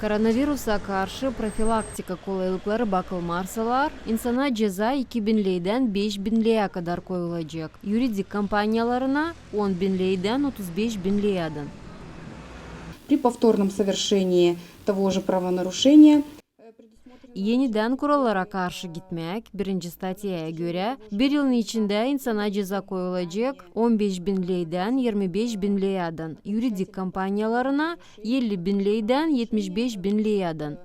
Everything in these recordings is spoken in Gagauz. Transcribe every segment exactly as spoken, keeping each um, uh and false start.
Koronavirusa karşı profilaktika kolaylıkları bakılmarsalar, insana ceza iki bin leydän beş bin leyä kadar koyulacek, yuridik kompaniyalarına on bin leydän otuz beş bin leyädän. При повторном совершении того же правонарушения Enidän kurallara karşı gitmäk, birinci statyaya görä, bir yılın içindä insana ceza koyulacek on beş bin leydän irmi beş bin leyädän, yuridik kompaniyalarına elli bin leydän etmiş beş bin leyädän.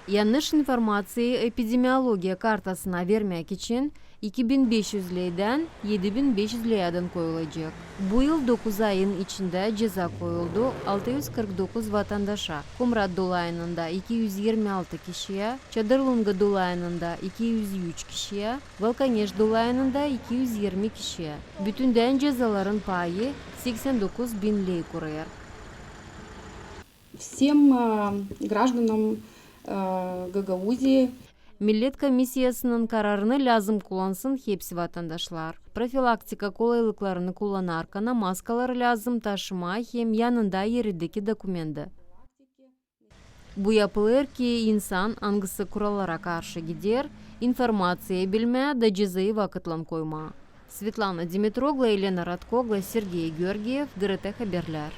Yannış informaţiyayı epidemiologiya kartasına vermäk için iki bin beş üz leydän edi bin beş üz leyädän koyulacek. Bu yıl dokuz ayın içindä ceza koyuldu altı üz kırk dokuz vatandaşa, Komrat dolayınında iki üz irmi altı kişiyä, Çadırlunga dolayınında iki üz üç kişiyä, Valkaneş dolayınında iki üz irmi kişiyä. Bütündän cezaların payı seksän dokuz bin ley kurêr. Всем э, гражданам э, Гагаузии. Millet komissiyasının kararını lääzım kullansın hepsi vatandaşlar. Profilaktika kolaylıklarını kullanarkana maskaları lääzım taşımaa hem yanında erideki dokumentä. Bu yapılêr, ki insan, angısı kurallara karşı gider, informaţiyayı bilmää da cezayı vakıtlan koymaa. Svetlana Dimitroglu, Elena Radkoglu, Sergey Georgiev, GRT Haberlär.